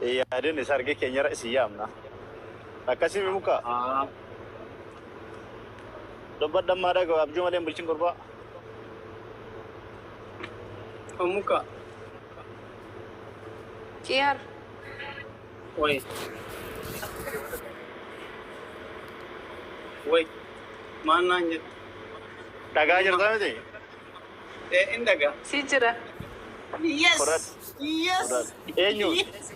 Yaadin sargii keenyarra isin yaamna. Akkasii muka Haa. dubbadhammaa dhaga'u abjuu malee hin bulchin gurbaa. Muka. Kiyaar. Way. Way. Maal naan jettu? Dhagaa jirta miti? Ee in dhagaa. Si jira. Yes! Fudhadhu. Yes! Fudhadhu. Eenyu? Yes!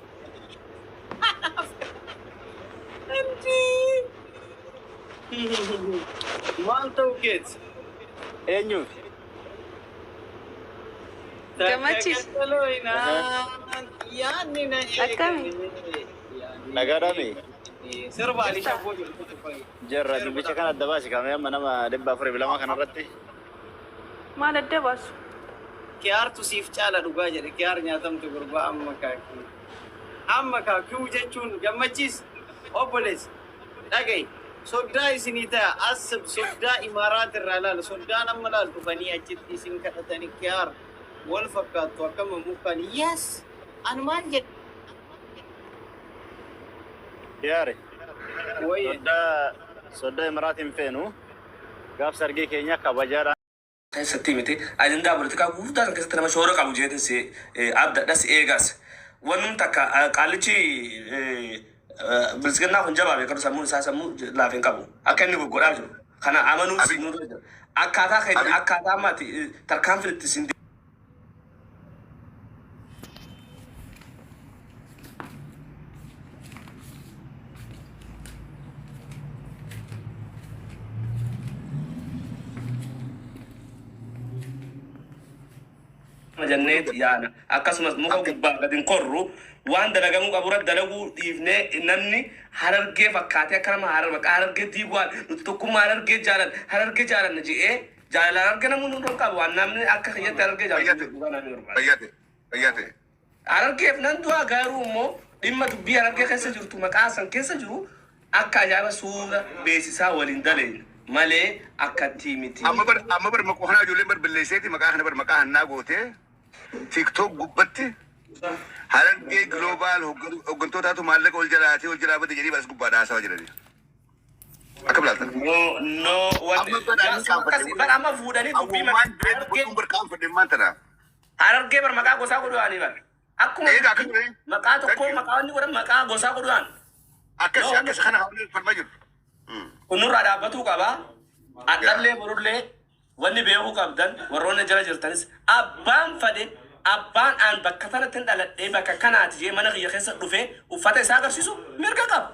Anjii! Maal ta'u keeti? Eenyu? Takka Gammachiis. qaxalooynaan yaadni na Akkami? eegale. Yaadni na Dhagaadhaami? eegale. Sirba Ali Jirta. Shabboo jedhu tokko fa'i. Jarra Sirba dubbicha kana adda baasi kamee amma nama 402 kanarratti. Maal adda baasu? Kiyaartu siif caala dhugaa jedhe. Kiyaar nyaatamte gurbaa amma kaakii. Amma kaakuu jechuun gammachiis obboleessi. Dhaga'i. Soddaa isinii ta'a. As soddaa Imaaraat irraa laala. Soddaan amma laal dhufanii achitti isin kadhatanii kiyaar wal fakkaattu akkama mukaan. Yes! An maal jedhe? Yaare. Wayye. Soddaa soddaa Imiraatiin feenu gaaf sargii keenya kabajaadhaan. keessatti miti ajandaa politikaa gurguddaa san keessatti nama shoora qabu jeetin si abdadha si eegas. Wannum takka qaallichi bilisiginnaa kun jabaa beekadu sammuun isaa sammuu laafin qabu akka inni goggodhaa jiru kana amanuun Abi, nurra jira. Akkaataa keenya abi, akkaataa ammaatti tarkaanfin itti sin jenneet yaana akkasumas muka akka gubbaa gad hin korru waan dalagamuu qabu irratti dalaguu dhiifnee namni Harargee fakkaatee akka nama harar maqaa Harargee diiguwaan nuti tokkummaa Harargee jaalan Harargee jaalanna je'ee jaalala Harargee namni hunduu hin qabu waan namni akka kiyyatti Harargee jaalatu fayyate, dhugaa namni barbaada. fayyate, fayyate. Harargeef nan du'a garuu immoo dhimma dubbii Harargee keessa jirtu maqaa san keessa jiru akka ajaa'iba suura beeksisaa waliin daleenya malee akkattii miti. Amma bar amma bar maqaa kanaa ijoolleen bar balleesseeti maqaa kana bar maqaa hannaa gootee TikTok gubbatti Harargee Global hoggantootaatu maallaqa ol jalaatee ol jalaa bade jedhee baras gubbaadhaa haasawaa jirani. Akkam ilaaltan? No, no, wanni Amma bar yaa ani sun qaanfadhe akkasii bar amma fuudhanii dubbii Awwaan maqaa jireenya Harargee godhuun bar qaanfadhe maal tana? Harargee bar maqaa gosaa godhuwaanii bar. Akkuma Eega dubbii akkas ture. maqaa Thank tokkoo you. maqaa wanni godhan maqaa gosaa godhuwaan. Akkas No, akkas kana hawwanii falmaa jiru. kun nurraa dhaabbatuu qaba. Yaa. Adhallee borullee wanni beekuu qabdan warroonni jala jirtanis abbaan fade abbaan aan bakka tanatti hin dhaladhee bakka kanaati jee mana kiyya keessa dhufee uffata isaa agarsiisu mirga qaba.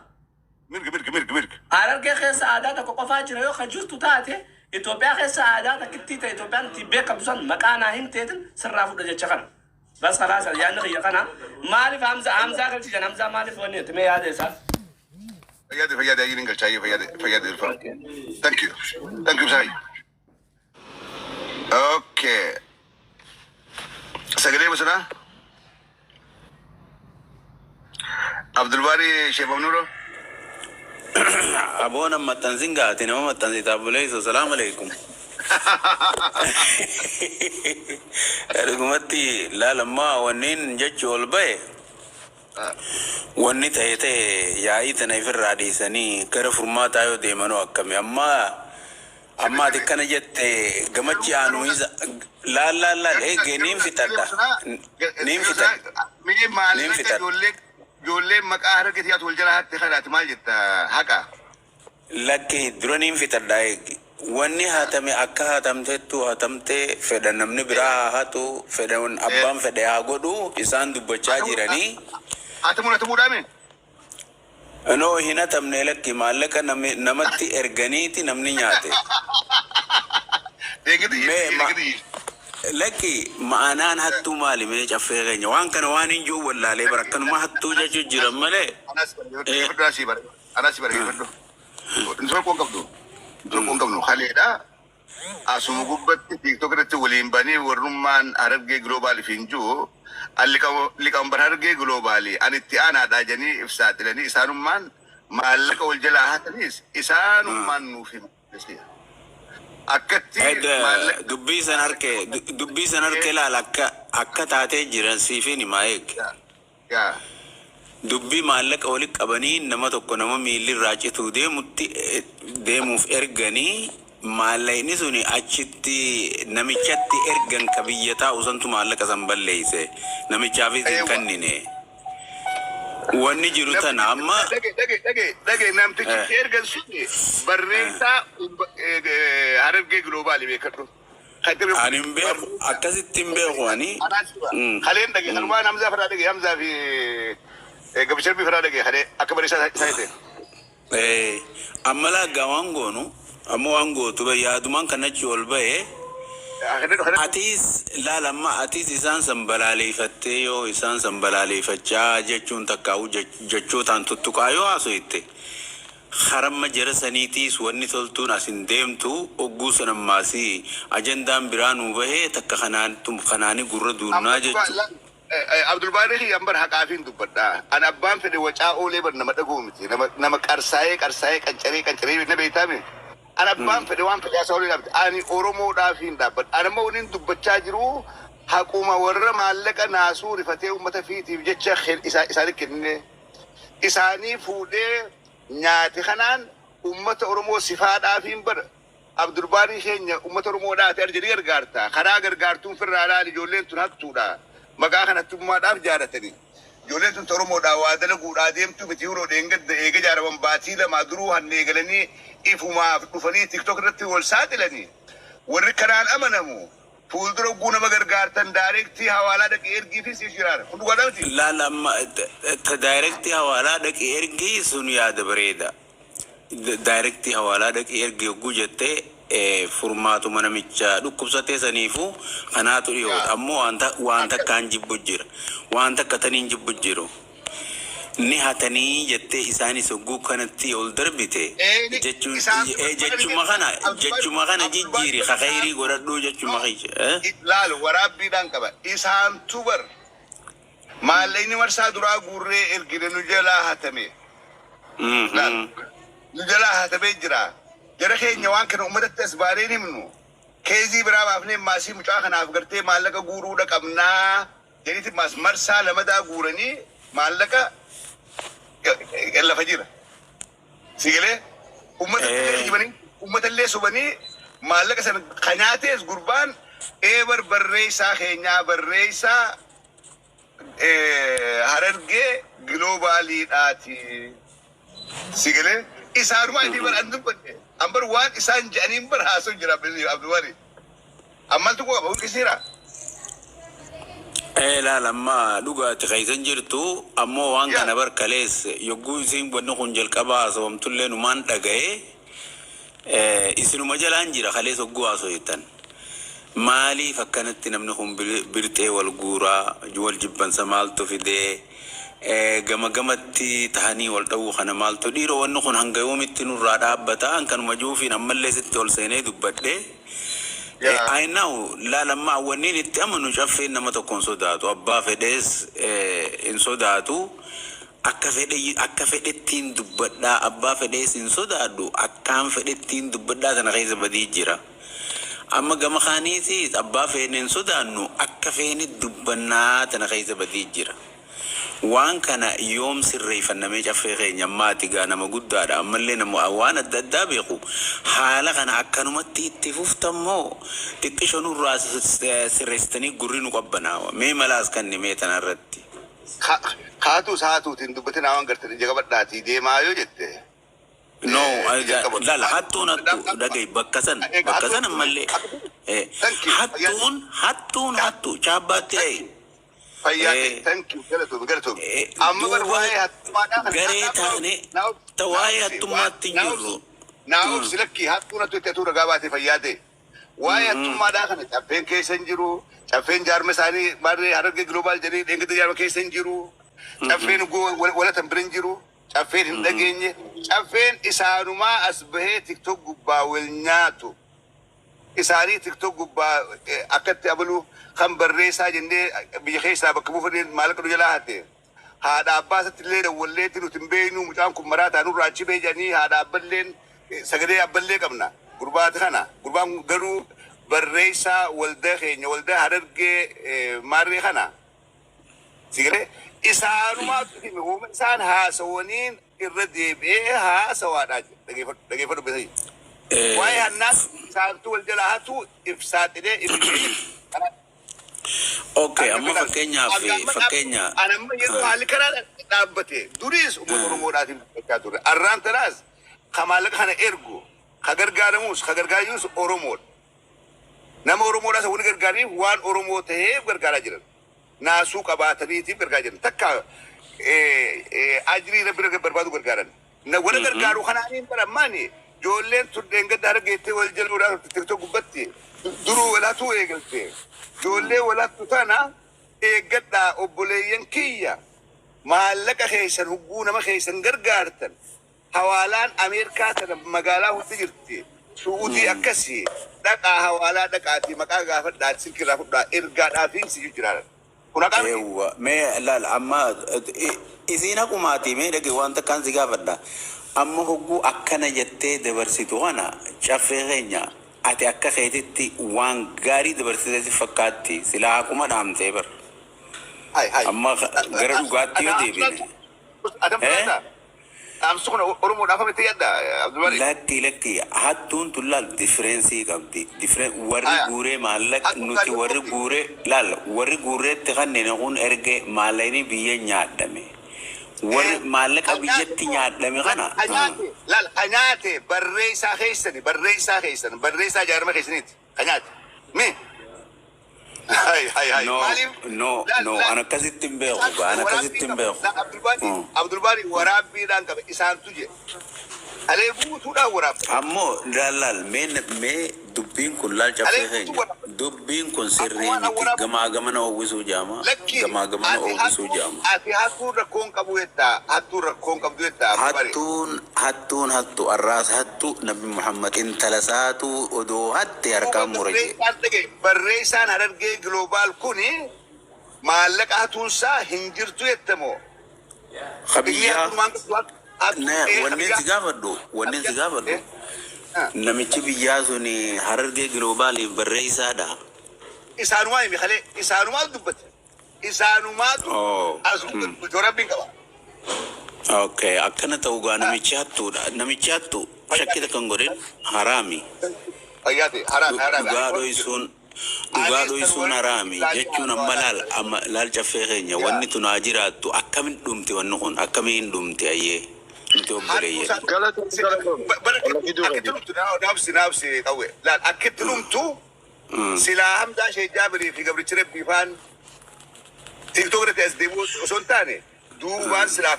Mirga mirga mirga mirga. Harargee keessa aadaa tokko qofaa jira yoo kan jirtu taate Itoophiyaa keessa aadaa takkittii ta'e Itoophiyaan ittiin beekamtu san maqaa naa himteetin sirraa fudha jecha kana. Bas kalaas yaadni kiyya kana. Maaliif Hamza Hamzaa galchisan Hamzaa maaliif wanni jette mee yaada isaa. Fayyade fayyade ayyiin hin galchaa fayyade fayyade ulfa. Thank you. Thank you Sai. Okay. Sagalee bosonaa. Abdulbaari Sheekh Mamnuuro. Aboo nan maxxansin gaati nama maxxansita obboleesso salaamu alaikum. Dhugumatti laalammaa wanniin jechu ol bahe wanni ta'e ta'e yaa'ii tana ifirraa dhiisanii gara furmaataa yoo deemanoo akkami amma Sirri amma ati sirri. akkana jette gamachi Garuu aanu garuu hin laal laal laal garuu eegee garuu niin sagalee fixadha bosonaa niin sagalee fixadha bosonaa mee niin maallaqa fixadha ijoollee ijoollee maqaa harargee siyaatu wal jala hatte kanaati maal jetta haqa. Lakki dura niin fixadha eegi. Wanni hatame akka hatamtettu hatamtee fedha namni biraa haa hatu fedha abbaan fedhe haa godhu isaan dubbachaa jiranii. Hatamuun hatamuudhaame. No hin hatamne lakki maallaqa nami- namatti erganiiti namni nyaate. Deengati Mee ma deengati. lakki ma'anaan hattuu maali mee caffee keenya waan kana waan hin jiru wallaalee bara akkanuma hattuu jechuu jiran malee. Anas Eh, barreeffadhu asii bara anas barreeffadhu. Nisoo qoon qabdu. Nisoo qoon qabnu haleedha. Asuma gubbatti TikTok irratti waliin banii warrummaan Harargee Global fi hin jiru liqambar Harargee Global ani itti aanaadhaa jedhanii if saaxilanii isaanummaan maallaqa wal jalaa hatanis isaanummaan nuuf himu. Akkatti Edda maallaqa dubbii san harkee dubbii san harkee laala akka akka taatee jiran siifin himaa eeg. yaa. Dubbii maallaqa walitti qabanii nama tokko nama miilli irraa cituu deemutti deemuuf erganii, maallaqni suni achitti namichatti ergan, ka biyya taa'u santu maallaqa san balleeyse, namichaafis hin kennine. Wanni jiru tana amma. Dhage, dhage, dhage, dhage, namtichi ergan suni barreessaa Harargee Global beekadhu. Ani hin beeku, akkasitti hin beeku ani. Kaleen dhage, kanumaan Hamzaa firaa dhage, Hamzaa fi Gabisharbii firaa dhage, kalee akka barreessaa isaa ta'e. Amma laaggaa waan goonu, amma waan gootu yaadumaan kan achi ol ba'e. Atis laal, amma atis isaan san balaaleeffattee, yoo isaan san balaaleeffachaa jechuun takkaa'u jechootaan tuttuqaa yoo haasofte, haramma jara saniitiis wanni toltuun as hin deemtu. Ogguu san ammaasii ajandaan biraa nuu bahee takka kanaan kanaanii gurra duunnaa jechuudha. Abdulbaari kiyyan bar haqaafiin dubbadha. Ani abbaan fedhe wacaa oolee bar nama dhaguu miti. Nama qarsaa'ee qarsaa'ee qancaree qancaree na beektaame. Ani abbaan fedhe waan fedhe haasaa oolee dhaabte. Ani Oromoodhaafiin dhaabbadha. Ani ammoo waliin dubbachaa jiru haquma warra maallaqa naasuu rifatee uummata fiitiif jecha isaanii kennine. Isaanii fuudhee nyaate kanaan uummata Oromoo sifaadhaafiin bar Abdulbaarii keenya uummata Oromoodhaati arjanii gargaarta. Karaa gargaartuun firraa laali, ijoolleen tun hattuudha. Maqaa kanattummaadhaaf jaalatanii. Ijoolleen tun Oromoodhaa waa dalaguudhaa deemtu miti, yeroo dheengadda eega jaaraman baatii 2 duruu hanne eegalanii ifumaaf dhufanii TikTok irratti wal saaxilanii. Warri kanaan amanamu fuuldura oguu nama gargaartan direct hawaalaa dhaqee ergii fi siif jiraara. Kun dhugaadhaa miti? Laal, amma ta direct hawaalaa dhaqee ergii sun yaada bareeda. Direct hawaalaa dhaqee ergii yogguu jettee, furmaatuma namicha dhukkubsatee saniifuu kanaatu dhiyoodha. Ammoo waan takkaan jibbu jira. Waan takka taniin jibbu jiru. Ni hatanii jettee isaanis hogguu kanatti ol darbite jechuun jechuma kana jijjiiri, kakayrii godhadhuu jechuma kiyya. Laal, waraabbiidhaan qaba. Isaantu bar maallaqni marsaa duraa guurree ergine nu jalaa hatame. Laal, nu jalaa hatamee jira. Jara keenya waan kana uummatatti as baanee himnu. Case biraa baafnee maasii mucaa kanaaf gartee maallaqa guuruudha qabnaa. Jedhiti maas marsaa lamadaa guuranii maallaqa lafa jira. Sigalee uummata illee kijibanii, uummata illee sobanii, maallaqa sana kan nyaates gurbaan eebar barreessaa keenyaa, barreessaa Harargee Globaliidhaati. Sigalee isaanumaa inni bar an dubbadhe. An bar waan isaan jedhaniin bar haasoo jira Abdulwari. Ammaltu qaba hundi seera. Laal, amma dhugaati keessan jirtu, ammoo waan kana bar kalees yogguu isin wanni kun jalqaba haasawamtullee numaan dhaga'ee, isinuma jalaan jira. Kalees hogguu haasawettan, maaliif akkanatti namni kun birxee wal guuraa, wal jibbansa maaltu fidee, gama gamatti tahanii wal dha'uu kana maaltu, dhiiroo, wanni kun hanga yoomitti nurraa dhaabbata? Hankanuma juufiin ammallee sitti ol seenee dubbadhee. I know, laal, amma wanniin itti amanu caffeen nama tokko hin sodaatu, abbaa fedhees hin sodaatu, akka fedhe akka fedhettiin dubbadhaa, abbaa fedhees hin sodaadhu, akkaan fedhettiin dubbadhaa tana keessa badii jira. Amma gama kaaniiti abbaa feene hin sodaannu, akka feene dubbannaa tana keessa badii jira. Waan kana yoom sirreeffannamee? Caffee keenya ammaati gaa nama guddaadha, ammallee nama waan adda addaa beeku. Haala kana akkanumatti itti fuftammoo xiqqisho nurraa sirreessitanii gurri nu qabbanaawa? Mee malaas kanni mee tanarratti. Kaatus haatuutiin dubbatin, waan gartanii ija qabadhaatii deemaa yoo jette. No, lala, hattuun hattu dhagahi, bakka san ammallee hattuun hattuun hattu chaabbaatti ta'e. Fayyaa ta'e, thank you, galatoomi, galatoomi. Amma bar Duuba waa'ee hattummaadhaa kana garee taane ta waa'ee hattummaatti hin jirru. Naa obsi, lakkii, hattuun hattuu itti hatuu ragaa baatee fayyaa ta'e. Waa'ee hattummaadhaa kana caffeen keessa hin jiru. Caffeen jaarma isaanii maarree Harargee Global jedhanii dheengadda jaarma keessa hin jiru. Caffeen walatan bira hin jiru. Caffeen hin dhageenye. Caffeen isaanumaa as bahee TikTok gubbaa wal nyaatu. Isaanii TikTok gubbaa akkatti abaluu kan barreessaa jennee biyya keessaa bakka buufannee maallaqa nu jalaa hatte. Haadha abbaa isaatti illee dawwalleetti nuti hin beeknu, mucaan kun maraataa nurraa achi bee jedhanii, haadha abballeen sagalee abballee qabna. Gurbaati kana gurbaan kun garuu barreessaa waldaa keenya, waldaa Harargee maarree kana. Sigalee Isaanumaatu hime, uuma isaan haasawaniin irra deebi'ee haasawaadhaa jira. Dhageeffadhu, dhageeffadhu beeksisa. Waa'ee hannaas isaantu wal jalaa hatu if saaxilee if Okay, amma fakkeenyaaf fakkeenya Anamma yeroo haalli kanaa dhaabbate duriis uummata Oromoodhaatiin dubbachaa turre. Arraan tanaas ka maallaqa kana ergu, ka gargaaramus, ka gargaarus Oromoodha. Nama Oromoodhaas wani gargaaraniif waan Oromoo ta'eef gargaaraa jiran. Naasuu qabaataniitiif gargaaraa jiran. Takka ajrii Rabbi irra barbaadu gargaaran. Warra gargaaru kanaaniin barammaani ijoolleen turdeen gadda hargeettee wal jaluudhaan TikTok gubbatti duruu walaatuu eegalte. Ijoollee walaattu tana eeggadhaa, obboleeyyan kiyya, maallaqa keessan hugguu nama keessan gargaartan hawaalaan Ameerikaa tana magaalaa hundi jirti. Su'uudii akkasii dhaqaa, hawaalaa dhaqaatii maqaa gaafadhaa, silkirraa fudhaa, ergaadhaafiin si jiraatan. Kun haqaa miti. Eewwa, mee laal, amma isiin haqumaati, mee dhage, waan takkaan si gaafadha. Amma hogguu akkana jettee dabarsitu kana, caffee keenya, ati akka keetitti waan gaarii dabarsitee si fakkaatti, silaa haquma dhaamtee bar. Hai hai. Amma gara dhugaatti yoo deebine. Adam fudhata. Dhaamsi kun Oromoodhaaf miti yadda, Abdulbari. Lakki, lakki, hattuun tun laal difference qabdi. Warri Aya. guuree maallaqa Hattuun nuti kan warri guuree, laal, warri guureetti kanneen kun erge maallaqni biyya nyaadhame. Warri maallaqa biyyatti nyaadhame kana. Kanyaate, laal, kanyaate barreessaa keessani, barreessaa keessan, barreessaa jaarma keessaniiti. Kanyaate. Mee. Hai hai hai. No, Maaliif? no, Laal, no, laal. an akkasitti hin beeku, an akkasitti hin beeku. Abdulbaari, Abdulbaari, waraabbiidhaan qabe isaantu je. Alee guutuudhaan waraabbe. Ammoo laal, laal, mee mee dubbiin kun, laal, caffee Alee guutuu keenya, waraabbe. dubbiin kun sirrii Akkuma miti. waraabbe. Gamaa gamana uwwisuu jaama. Lakki, Gamaa gamana ati uwwisuu hattuu jaama. Ati hattuun rakkoon qabu jettaa, hattuun rakkoon qabdu jettaa, Abdulbaari. Hattuun hattuun hattu arraas hattu. Nabi Muhammad intala isaatu odoo hatte harkaan mure jee. Barreessaan dhage, barreessaan Harargee Global kuni maallaqa hatuunsaa hin jirtu jettamoo? Inni Kabiyyaa hattuun waan qabdu hattuu na wanneen si gaafadhu, wanneen si gaafadhu, namichi biyyaa sun Harargee Globaliif barreessaadha. Isaanumaa himi kalee, isaanumaa dubbate. Isaanumaatu as dubbate, Rabbiin qaba. Okay, akkana ta'u gaa, namichi hattuudha. Namichi hattu shakkii takka hin godhin, haraami. Fayyaa ta'e, haraami, haraami. Dhugaa dhoysuun haraami jechuun. Amma laal, amma laal, caffee keenya, wanni tun haa jiraattu, akkamin dhumti wanni kun, akkamiin dhumti? Ayyee, nuti obboleeyyan. Galatoon, galatoon. Walla fiduu Akkitti keeti. dhumtu naabsi naabsi qawwe. Laal, akkitti dhumtu silaa Hamzaa Sheek Jaabirii fi Gabrichi Rabbii faan TikTok irratti as deebi'u osoo hin taane, duubaan silaa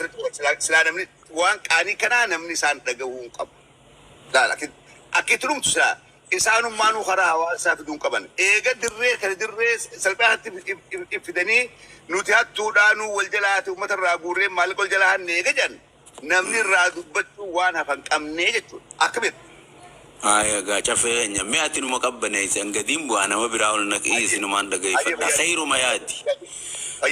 silaa namni waan qaanii kanaa namni isaan dhagahuu hin qabu. Laal, akkitti dhumtu silaa isaanummaanuu karaa hawaasaa fiduu hin qaban. Eega dirree kana dirree salphaatti fidanii nuti hattuudhaanuu wal jalaate uummata irraa guurree maallaqa wal jalaa hanne eega jedhan, namni irraa dubbachuu waan hafan qabnee jechuudha. Akkamitti? Aya gaa, caffee keenya, mee ati numa qabbaneessi, hangadiin bu'aa nama biraa ol naqii, isinumaan dhageeffadha. Khayruma yaadi.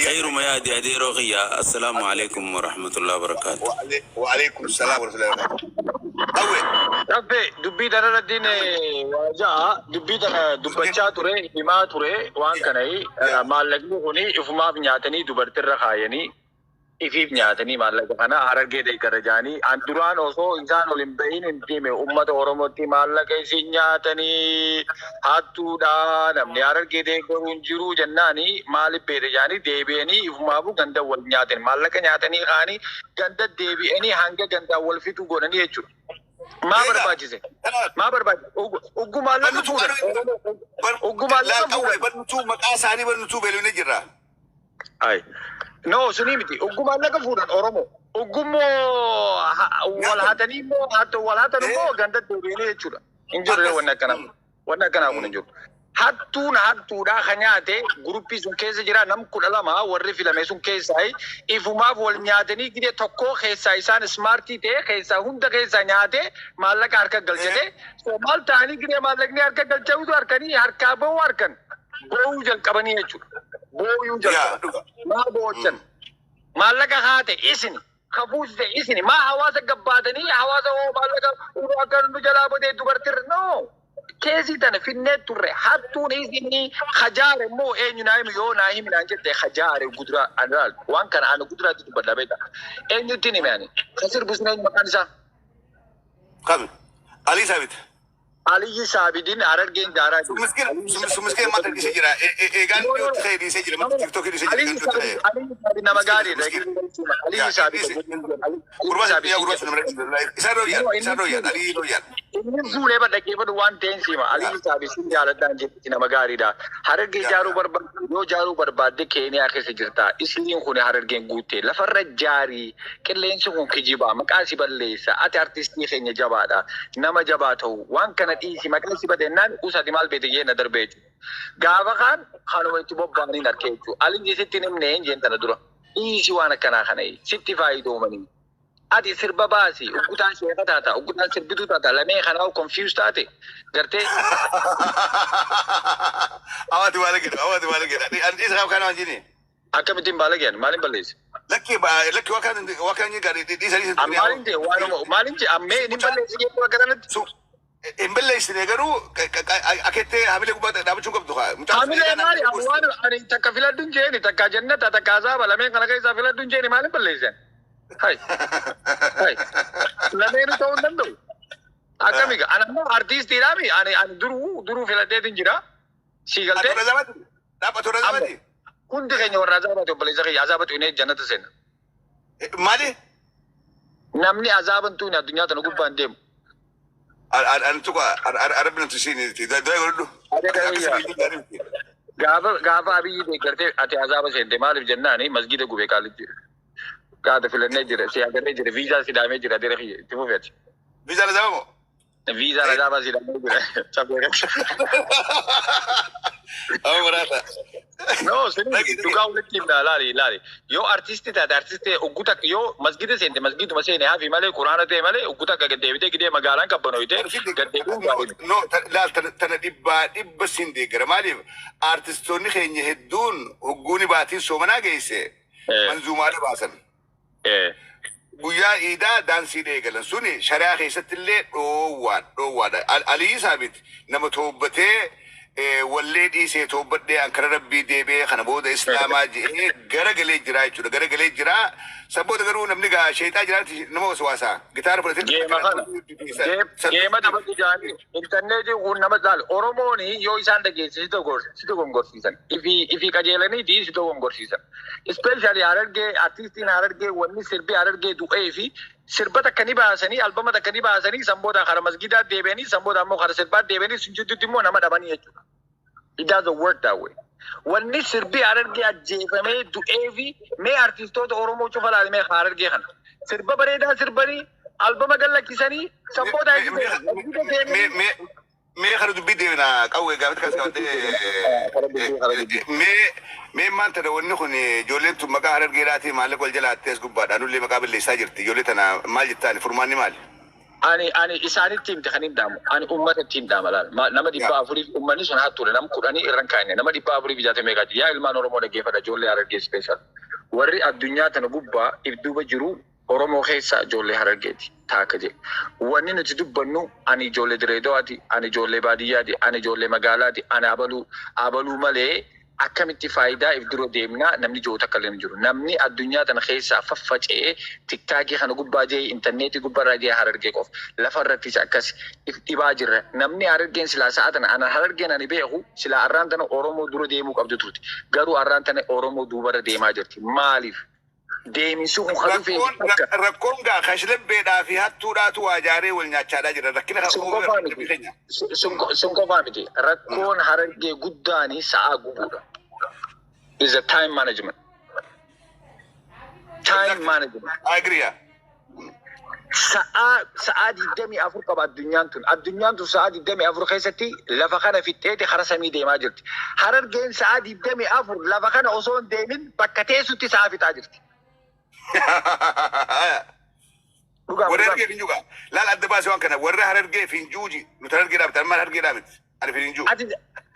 Khayruma yaadi, adeeroo kiyya. Assalaamu alaikum warahmatullahi wabarakaatu. وعليكم السلام ورحمة الله وبركاته. Awwe. Caffee, dubbii tana irratti waa ja'a dubbii tana dubbachaa ture, himaa ture waan kana. Maallaqni kuni ifumaaf nyaatanii dubartirra kaayanii ifiif nyaatanii, maallaqa kana Harargee deeggara jaanii. An duraan osoo isaan ol hin bahin hin hime ummata Oromootti, maallaqa isin nyaatanii hattuudha, namni Harargee deeggaru hin jiru jennaani, maaliif beete jaanii deebi'anii ifumaafuu ganda wal nyaatan, maallaqa nyaatanii kaanii ganda deebi'anii hanga gandaan wal fixuu godhanii jechuudha. Maa barbaachise? Maa barbaachise? Uggu maallaqa fuudhan. Uggu maallaqa fuudhan. Barnutuu maqaa isaanii barnutuu beelofne jirra. Ay. No, sunii miti. Uggu maallaqa fuudhan Oromoo. Uggummoo wal hatanii immoo wal hatan immoo ganda deebi'anii jechuudha. Hin jiru wanni akkanaa. Wanni akkanaa kun hin jiru. Hattuun hattuudhaa kan nyaate guruppii sun keessa jira, nam 12 warri filame sun keessaa ifumaaf wal nyaatanii gide tokkoo keessaa isaan smart ta'e keessaa hunda keessaa nyaate maallaqa harka galchate. So maal ta'anii gide maallaqni harka galchatutu harkanii harkaa ba'uu harkan boo'uu jalqabanii jechuudha. Boo'uu jalqaban. Maa boochan? Maallaqa haate isin kafuusite isin, maa hawaasa gabbaatanii hawaasa hoo maallaqa akka nu jalaa badee dubartirra no. Keesii tana finnee turre hattuun isinii hajaare immoo eenyu naa himi yoo naa himi naan jette hajaare guduraa ani laal waan kana ani guduraatti dubbadha beekta. Eenyutti hime ani? Kan sirbu sun eenyu maqaan isaa? Kami? Alii Saabit. Aliyyi Saabidin Harargeen jaaraa jiru. Sun miskina maanta dhiisee jira. Eegaan dhiyootti ta'e dhiisee jira. Mata TikTokii dhiisee jira. Eegaan dhiyootti ta'e. Aliyyi Saabid nama gaariidha. Aliyyi Saabid. Gurbaa sana yaa gurbaa sana nama isaan rooyyaan isaan rooyyaan Alii rooyyaan. Inni fuudhee badhaqeeffatu waan ta'een siima. Aliyyi Saabid sin jaaladhaan jetti nama gaariidha. Harargee jaaruu barbaadde yoo jaaruu barbaadde Keeniyaa keessa jirta. Isliin kun Harargeen guutte lafarra jaarii qilleensi kun kijibaa maqaa si balleessa. Ati artistii keenya jabaadha. Nama jabaa ta'u waan kana dhiisi maqaa si badennaan usati maal beete jee na darbee jechuudha. Gaafa kaan kanuma itti bobba'aniin arkee jechuudha. Aliyyi sitti hin himne hin jeen tana dura. Dhiisi waan akkanaa kana sitti faayidoomanii. Ati sirba baasi uggutaan sheeka taata uggutaan sirbituu taata lamee kanaa confuse taate gartee. Awwaati baala jedha awwaati baala jedha. Ani isa kana waan jini. Akkamittiin baala jedhan maaliin balleesse? Lakki lakki waa kan waa kan gaarii dhiisanii. Maaliin ta'e waanuma maaliin ta'e ammee inni balleessi jedhu akka kanatti. Hin balleessine garuu akettee hamilee gubbaa dhaabachuu qabdu kaa. Hamilee maali waan ani takka filadhu hin jeeni takka jannata takka azaaba lameen kana keessaa filadhu hin jeeni maaliin balleessan? Hai hai lameenu ta'uu hin danda'u. Akkami ani ammoo artiistiidhaami ani ani duruu duruu filadheetin jira. Si galtee. Dhaabbatu razaabati. Hundi keenya warra azaabati obboleessa keenya azaabatu hin jannata seena. Maali? Namni azaaban tuuni addunyaa tana gubbaa hin deemu. Ani tuqa arabni nuti siin dura godhadhu. Gaafa gaafa Abiyyi deeggartee ati azaaba seente maaliif jennaani masgida gubee qaalitti. Gaata filannee jira si agarree jira viizaa si daamee jira dira kiyya itti fufi ati. Viizaan azaaba moo? Viizaan azaabaa si daamee jira. Amma maraata. No, sini dhugaa walitti himna laali laali. Yoo artisti taate artisti ugguta yoo masgida seente masgiduma seene hafi malee quraana ta'e malee ugguta akka gaddeebitee gidee magaalaan qabbanoyte gaddeebiin gaarii. No, laal tana dhibbaa dhibba siin deeggara. Maaliif artistoonni keenya hedduun hogguuni baatiin soomanaa geesse manzuumaadha baasan. Guyyaa iidaa daansii eegalan suni shari'aa keessatti illee dhoowwaa dhoowwaadha. Alii Saabit nama toobbatee wallee dhiisee toobbadhee ankara rabbii deebi'ee kana booda islaamaa je'ee gara galee jira jechuudha. Gara galee jira. Sabboota garuu namni gaa sheexaa jiraatti nama waswaasaa. Gitaara fudhatee. Geema kana. Geema taphatu jaanii intarneetiin kun nama laal Oromoon yoo isaan dhageesse si dogongorsiisan. Ifi ifi qajeelaniiti si dogongorsiisan. Especially Harargee artistiin Harargee wanni sirbi Harargee du'ee fi sirba takka ni baasanii albama takka ni baasanii sanbooda kara masgidaa deebi'anii sanbooda ammoo kara sirbaa deebi'anii sun jidduutti immoo nama dhabanii jechuudha. It doesn't work that way. Wanni sirbi Harargee ajjeefamee du'ee fi mee artistoota Oromoo cufa laalimee Harargee kana. Sirba bareedaa sirbanii albama gallakkisanii sanbooda. Mee kana dubbii deemna qawwee gaafatti kas qabattee mee mee maanta wanni kun ijoolleen tun maqaa Harargeedhaatii maallaqa wal jalaattee as gubbaadha nullee maqaa balleessaa jirti ijoollee tana maal jettaan furmaanni maali? Ani ani isaanitti himte kan hin dhaamu. Ani uummata ittiin dhaama laal. Nama 400 uummanni sun haa ture nama 10 irra hin kaa'ine nama 460 meeqaa jira. Yaa ilmaan Oromoo dhaggeeffadha ijoollee Harargee special. Warri addunyaa tana gubbaa if duuba jiru Oromoo keessa ijoollee Harargeeti taaka jedhe. Wanni nuti dubbannu ani ijoollee Direedowaati, ani ijoollee baadiyyaati, ani ijoollee magaalaati, ani abaluu abaluu malee akkamitti faayidaa if dura deemnaa namni jiru takka illee hin jiru. Namni addunyaa tana keessaa faffaca'ee TikTokii kana gubbaa jee intarneetii gubbaarraa jee Harargee qofa. Lafa irrattis akkas if dhibaa jirra. Namni Harargeen silaa sa'a tana ana Harargeen ani beeku silaa arraan tana Oromoo dura deemuu qabdu turte. Garuu arraan tana Oromoo duubarra deemaa jirti. Maaliif? Deeminsi kun kan dhufee Rakkoon rakkoon gaa kashlabbeedhaa fi hattuudhaatu waa jaaree wal nyaachaadhaa jira. Rakkina Sun qofaa miti. Sun qofaa miti. Rakkoon Harargee guddaani sa'aa gubuudha. Is a time management. Time management. I agree. Yeah. Sa'aa 24 qaba addunyaan tun. Addunyaan tun sa'aa 24 keessatti lafa kana fixxeeti hara samii deemaa jirti. Harargeen sa'aa 24 lafa kana osoo hin deemin bakka teessutti sa'aa fixaa jirti. Dhugaa Warra dhugaa. Harargee fi hinjuu gaa. Laal adda baasee waan kana warra Harargee fi hinjuuji nuti Harargee dhaabte amma Harargee dhaabte ani fi hinjuu. Ati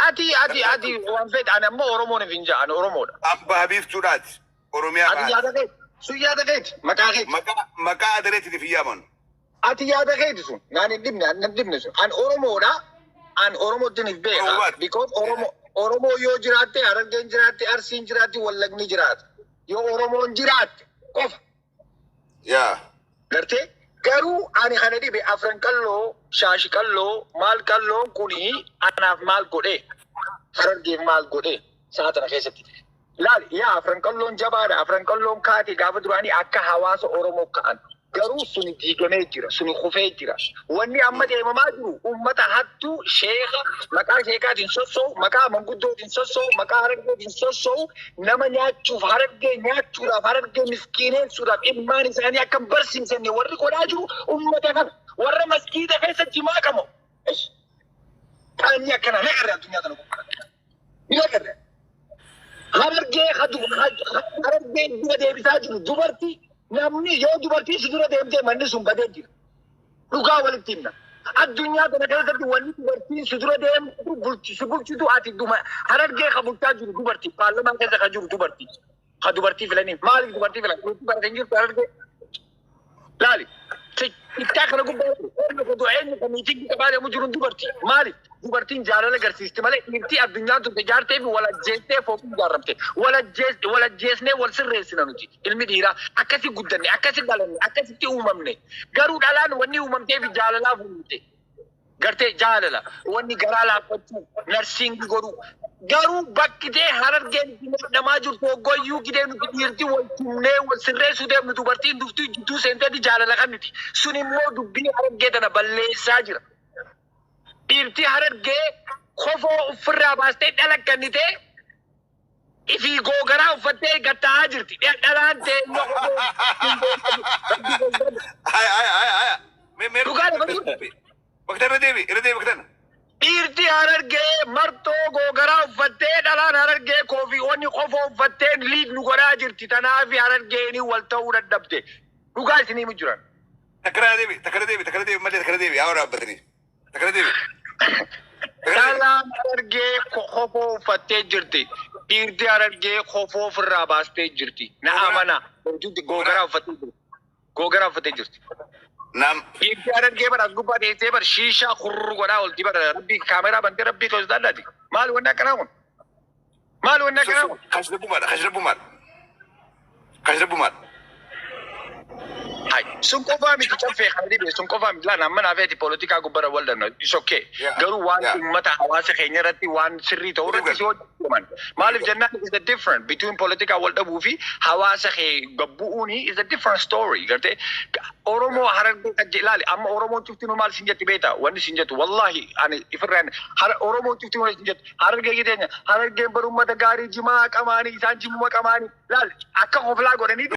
ati ati ati waan fedhe ani ammoo Oromoon hin jaa ani Oromoodha. Abba Habiiftuudhaati. Oromiyaa Ati bahaati. yaada keeti. Sun yaada keeti. Maqaa keeti. Maqaa maqaa adareetiin fi yaaman. Ati yaada keeti sun. Naan hin dhibne ani hin dhibne sun. Ani Oromoodha. An Oromootiin if beeka. Because Oromoo yoo jiraatte, Harargeen jiraatte, Arsiin jiraatte, Wallagni jiraata. Yoo Oromoon jiraatte qofa. Yaa. Gartee garuu ani kana dhibe afran qalloo, shaashi qalloo, maal qalloon kuni anaaf maal godhee? Harargeef maal godhee? Sa'a tana keessatti. Laal yaa afran qalloon jabaadha. Afran qalloon kaate gaafa duraanii akka hawaasa Oromoo ka'an. Garuu suni diigamee jira, suni kufee jira. Wanni amma deemamaa jiru uummata hattuu sheeka maqaa sheekaatiin sossoo'u, maqaa manguddootiin sossoo'u, maqaa harargeetiin sossoo'u, nama nyaachuuf harargee nyaachuudhaaf, harargee miskiineessuudhaaf ilmaan isaanii akka hin barsiisanne warri godhaa jiru uummata kana. Warra maskiida keessa jimaa qabu. Qaanyi akkanaa ni agarra addunyaa tana gubbaa. Ni agarra. Harargee harargee dura deebisaa jiru dubartii namni yoo dubartii si dura deemtee manni sun badee jira. Dhugaa walitti himna. Addunyaa kana keessatti wanni dubartiin si dura deemtu bulchi si bulchitu ati duma harargee ka bulchaa jiru dubartii paarlamaan keessa ka jiru dubartii. Ka dubartii filanii maaliif dubartii filan? Dubartii bara kan jirtu harargee. Laali. Ittaa kana gubbaa eenyu ka du'e eenyu ka miitingii qabaa deemu jiru dubartii. Maaliif? Dubartiin jaalala agarsiisti malee dhiirtii addunyaan turte ijaartee fi wal ajjeestee fooqii ijaarramte. Wal ajjeesnee wal sirreessina nuti ilmi dhiiraa. Akkasi guddanne, akkasi dhalanne, akkasitti uumamne. Garuu dhalaan wanni uumamtee fi jaalalaaf uumamte. Gartee jaalala wanni garaa laaffachuu narsiingi godhuu. Garuu bakkitee harargeen itti miidhamaa jirtu hoggoyyuu gidee nuti dhiirti wal tumnee wal sirreessuu deemnu dubartiin dhuftuu jidduu seenteeti jaalala kan nuti. Sun immoo dubbii harargee tana balleessaa jira. Dhiirti harargee kofoo ofirraa baastee dhala kennitee ifii googaraa uffattee gatta'aa jirti. Dhalaan ta'e Haya haya haya haya. Mee mee. Dhugaa lafa jiru. Bakka irra deebi irra deebi bakka tana. Dhiirti harargee martoo googaraa uffattee dhalaan harargee koofii wanni kofoo uffattee liid nu godhaa jirti. Tanaaf harargeeni wal ta'uu dadhabde. Dhugaa isinii jiran. Takkara deebi takkara deebi takkara deebi malee takkara deebi yaa waraabbatanii. Takkara deebi. Dhalaan harargee kofoo uffattee jirti. Dhiirti harargee kofoo ofirraa baastee jirti. Na amana. Googaraa uffattee jirti. Googaraa uffattee jirti. Nam. Dhiirti harargee bara as gubbaa teessee bara shiishaa kurru godhaa olti bara rabbii kaameraa bantee rabbii keessa daadhaati. Maali wanni akkanaa kun? Maali wanni akkanaa kun? Kashlabbumaadha kashlabbumaadha. Kashlabbumaadha. Hai, sun qofaa miti caffee kana dhibe sun qofaa miti laan amma naafeeti poolitikaa gubbara wal danna is okay. Garuu waan uummata hawaasa keenya irratti waan sirrii ta'u irratti si hojjetaman. Maaliif jennaan is a different between poolitikaa wal dhabuu fi hawaasa kee gabbu'uuni is a different story. Gartee Oromoo harargee kan ilaali amma Oromoon cuftinuu maal sin jetti beektaa wanni sin jettu wallahi ani ifirraan Oromoon cuftinuu maal sin jettu harargee keenya harargeen bar uummata gaarii jimaa qamaanii isaan jimuma qamaanii laal akka hoflaa godhanii.